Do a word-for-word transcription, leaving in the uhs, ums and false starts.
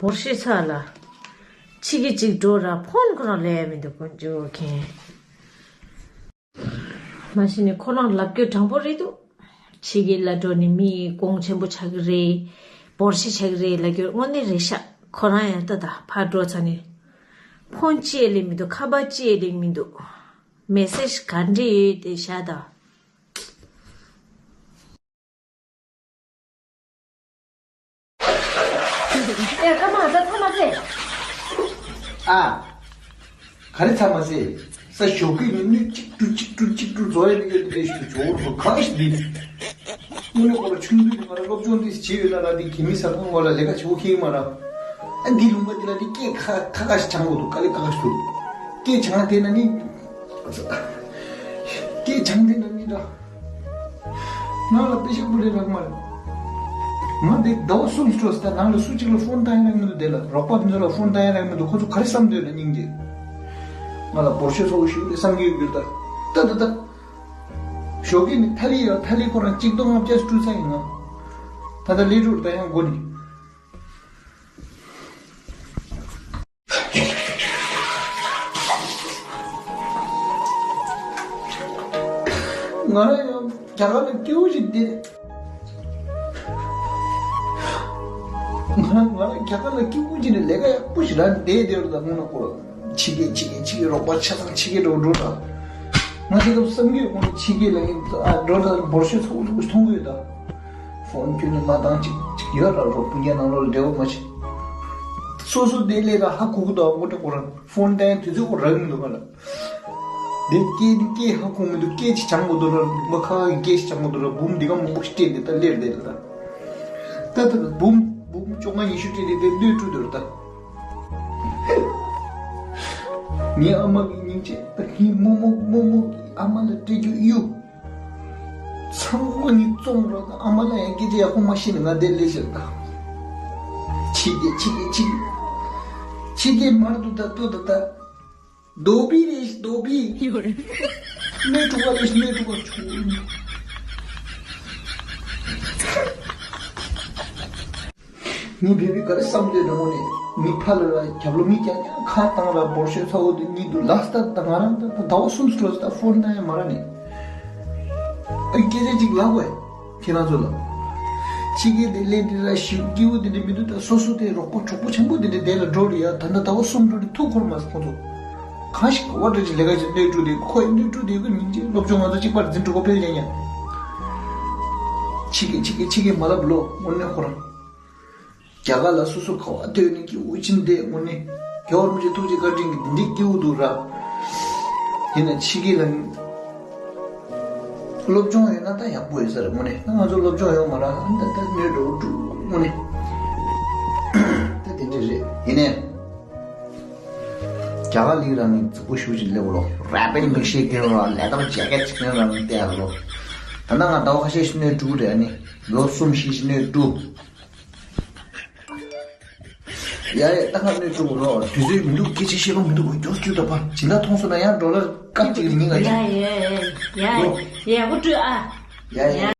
བོར་ཤེས་ཚ་ལ། ཕྱི་གི་གཅིག་འགྲོ་ར་ཕོན་ཁོ་རང་ལས་མི་འདུག་དཀོན་མཆོག་མཁྱེན། མ་གཞི་ནས་ཁོ་རང་ལབ་སྐྱོ་དྲང་པོ་རེད་འདུག་ཕྱི་གི་ལ་འགྲོ་ནས་མི་གོང་ཆེན་པོ་ཆགས་ཀྱི་རེད། བོར་ཤེས་ཆགས་ཀྱི་རེད་ལབ་སྐྱོ་དངོས་གནས་རེད་ཤག་ཁོ་རང་ཡང་ལྟ་ད་ཕར་འགྲོ་ཚར་ནས། ཕོན་ཅི་ཡང་ལེན་མི་འདུག་ཁ་པར་ཅི་ཡང་ལེན་མི་འདུག་མེ་སེ་ཇི་ག་འདྲ་ཡོད་དེ་བཞག་ད། ཨེ་ཀརྨ་ད་ཚར་མ་ཟེར། ཨ། ག་རེ་ཚར་མ་ཟེར། ས་ཞོགས་ཀས་ནི་སྣོད་གཅིག་བཀྲུ་གཅིག་བཀྲུ་གཅིག་བཀྲུ་རྫོགས་ཡ་ནི་ཡོད་དེ་ཞུ་ཇོ་བོར་སོ་གང་ཞིག་འདི། དངོས་གནས་ཁོ་ལ་ཆུང་དུས་ནས་ང་ལ་སློབ་སྦྱོང་འདི་བྱས་ཡོད་ན་ལ་འདི་གི་མི་ས་ཁང་ངོ་ལ་ལས་ཀ་བྱེད་པོ་ཁེལ་མ་ར། ཨ་འདི་ལུང་པ་འདི་ལ་འདི་སྐད་ཁ་ཁ་ཁ་ཞིག་བྱང་དགོས་འདུག་དཀའ་ལས་ཁ་ཁ་ཞིག་འདུག་སྐད་བྱང་དེ་ན་ནི། སྐད་བྱང་དེ་ན་ནི་འདྲ། ནང་ལ་པེ་ཤག་པུ་རེ་རག་མ་རེད། ང་འདི་ཟླ་བ་གསུམ་སྤྲོ་ས་ནང་ལ་སུ་གཅིག་ལ་ཕོན་བཏང་ཡ་རག་མི་འདུག་དེ་ལ་རོགས་པ་འདི་ཚོ་ལ་ཕོན་བཏང་ཡ་རག་མི་འདུག་ཁོ་ཚོ་ག་རེ་བསམ་འདོད་ན་སྙིང་རྗེ། ང་ལ་བོར་ཤོས་ཚོ་ཞུ་རེ་བསམ་གྱི་ཡོད་ད། ད་ད་ད། ཞོགས་ཀས་ནི་ཐ་ལི་ཡ་ཐ་ལི་ཁོ་རང་གཅིག་སྟོང་ལྔ་བརྒྱ་སྤྲུལ་ས་ཡིན་ང་། ད་ད་ལི་ཀྲུར་ད་ཡང་དགོ་ནི། ང་རང་ཡང་རྒྱ་གར་ལ་སྐྱིད་པོ་ཞིག་བསྡད། ང་རང་ང་རང་རྒྱ་གར་ལ་སྐྱིད་པོ་ཞིག་ནས་ལས་ཀ་ཡག་པོ་ཞིག་རག་བསྡད་བསྡད་རུ་ད་དངོས་གནས་ཁོ་ཕྱི་རྒྱལ་ཕྱི་རྒྱལ་ཕྱི་རྒྱལ་རོགས་པ་ཆ་ཚང་ཕྱི་རྒྱལ་འགྲོ་འགྲོ་ད། ང་དེ་སྐབས་བསམ་གྱི་ཡོད་ཁོང་ཕྱི་རྒྱལ་ལ་ཡིན་ཨ་འགྲོ་ད་འབོར་ཤོས་ཚོགས་འདུག་མཐོང་གི་ཡོད་ད། ཕོན་ཁྱོན་ནས་མ་བཏང་ཅིག་ཅིག་ཡོད་ར་རོགས་སྤུན་ཀྱག་ནང་ལོགས་ལ་འབྲེལ་བ་མ་བྱེད། སོ་སོ་དེ་ལས་ཀ་ཧ་གོ་གི་འདུག་དངོས་གནས་ཁོ་རང་ཕོན་བཏང་དུས་ཚོད་ཁོ་རག་གི་མི་འདུག་ག་ལ། དེ་སྐད་འདི་སྐད་ཧ་གོ་མི་འདུག་སྐད་ཅིག་སྦྱང་དགོས་འདུག་ར་མ་ཁ་ཁ་གི་སྐད་ཅིག་སྦྱང་དགོས་འདུག་ར་འབུམ་འདི་ག་མང་པོ་ཞིག་སྤྲད་དེ་ད་སླེབས་བསྡད་ལ་ད། ད་ད་འབུམ་འབུམ་བཅོ་ལྔ་ཉི་ཤུ་སྤྲད་དེ་དེ་སྣོད་བཀྲུ་འདུག་ར་ད། ངའི་ཨ་མ་གི་སྙིང་རྗེ་ད་ངའི་རྨོ་མོ་རྨོ་མོ་གི་ཨ་མ་ལ་སྤྲད་རྒྱུ་གཡུ། ཚང་མ་ངས་བཙོང་རོགས་དང་ཨ་མ་ལ་ཡང་སྐད་ཆ་ཡག་པོ་མ་བཤད་ནས་ང་འདིར་སླེབས་ཤག་ད། ཕྱི་རྒྱལ་ཕྱི་རྒྱལ་ཕྱི་རྒྱལ། ཕྱི་རྒྱལ་མར་འདུག་ད་ལྟོས་ད་ད། རྡོ་སྦིས་རེད་རྡོ་སྦིས། སྣོད་དྲུག་པ་རེད་སྣོད་དྲུག་པ་ཆུ། ངས་བོད་པའི་ག་རེ་བསམ་འདོད་འདྲ་མོ་ནས་མི་ཕ་ལ་ལ་རྒྱབ་ལོ་མི་རྐྱང་རྐྱང་ཁ་བཏང་ར་འབོར་ཤོད་ཚ་བོ་དེ་གཉིད་དུ་ལགས་སྟབས་དང་ང་རང་ད་ད་ཟླ་བ་གསུམ་སྤྲོ་ད་ཕོན་ན་ཡང་མ་ར་ནས་ཨ་སྐད་ཆ་ཅིག་ལབ་དགོས་ཁྱེད་རང་ཚོ་ལ། ཕྱི་རྒྱལ་དེ་ལས་འདི་ར་ཞིག་སྐྱིད་པོ་དེ་འདྲ་མི་འདུག་ད་སོ་སོ་དེ་རོགས་པ་གྲོགས་པོ་ཆེན་པོ་དེ་འདྲ་དེ་ལ་འགྲོ་རེ་ཡ་ད་ད་ཟླ་བ་གསུམ་འགྲོ་རེ་ཐུགས་འཁོར་མ་སོང་ཁོ་ཚོ། གང་ཞིག་ག་བ་འདྲ་ཅིག་ལས་ཀ་ཅིག་སྣོད་དྲུག་དེ་ཁོ་ཡི་སྣོད་དྲུག་དེ་གི་མིང་ཅིག་སློབ་སྦྱོང་ང་ཚོ་གཅིག་པར་འཛིན་གྲུ་ཁོ་ཕེལ་ཡན་ཡ། ཕྱི་རྒྱལ་ཕྱི་རྒྱལ་ཕྱི་རྒྱལ་མ་ལབ་ལོ་དངོས་གནས་ཁོ་རང་། རྒྱ་གར་ལ་སོ་སོ་ག་བ་ལྟོས་ནས་སྐྱིད་པོ་ཅིག་འདས་དངོས་གནས་རྒྱལ་བ་རིན་པོ་ཆེ་ཐུགས་རྗེ་བཀའ་དྲིན་གྱིས་འདི་འདྲའི་སྐྱིད་པོ་འདུག་ར། ཡིན་ན་ཕྱི་རྒྱལ་ལ་སློབ་སྦྱོང་ཡོད་ན་ད་ཡག་པོ་ཡོད་ས་རེད་དངོས་གནས་ད་ང་ཚོ་སློབ་སྦྱོང་ཡོད་མ་ར་ད་ད་སྣོད་འགྲོ་འགྲོ་དངོས་གནས་ད་དེ་འདྲ་རེད་ཡིན་ནས། རྒྱ་གར་ལིག་རང་ནི་རྫིག་པོ་ཞུ་ཅིག་སླེབས་ལོ། ར་པན་མིག་ཤེས་ཀྱི་རོ་ལས་དང་ཇེ་ཀེ་ཅིག་ནི་རང་ནི་བལྟས་ལོ། ད་ནང་ང་ཟླ་བ་ཁ་ཤས་ཤིག་སྣོད་དྲུག་རེད་ནི་ལོ་གསུམ་བཞི་ཤིག་སྣོད་དྲུག་ཡ་ཡ་ད་ཁ་སྣོད་དྲུག་རོ་དུས་ཚོད་མི་འདུག་སྐད་ཆ་བཤད་ལོ་མི་འདུག་གོ་མགྱོགས་བཅུག་ད་པ་ཇི་ལྟར་མཐོང་སོང་ན་ཡང་ཌོ་ལར་སྐབས་གཅིག་ལ་ཉིན་ག་ཅིག་ཡ་ཡ་ཡ་ཡ་ཡ་ཡ་ཧུ་ཀྲུ་ཨ། ཡ་ཡ།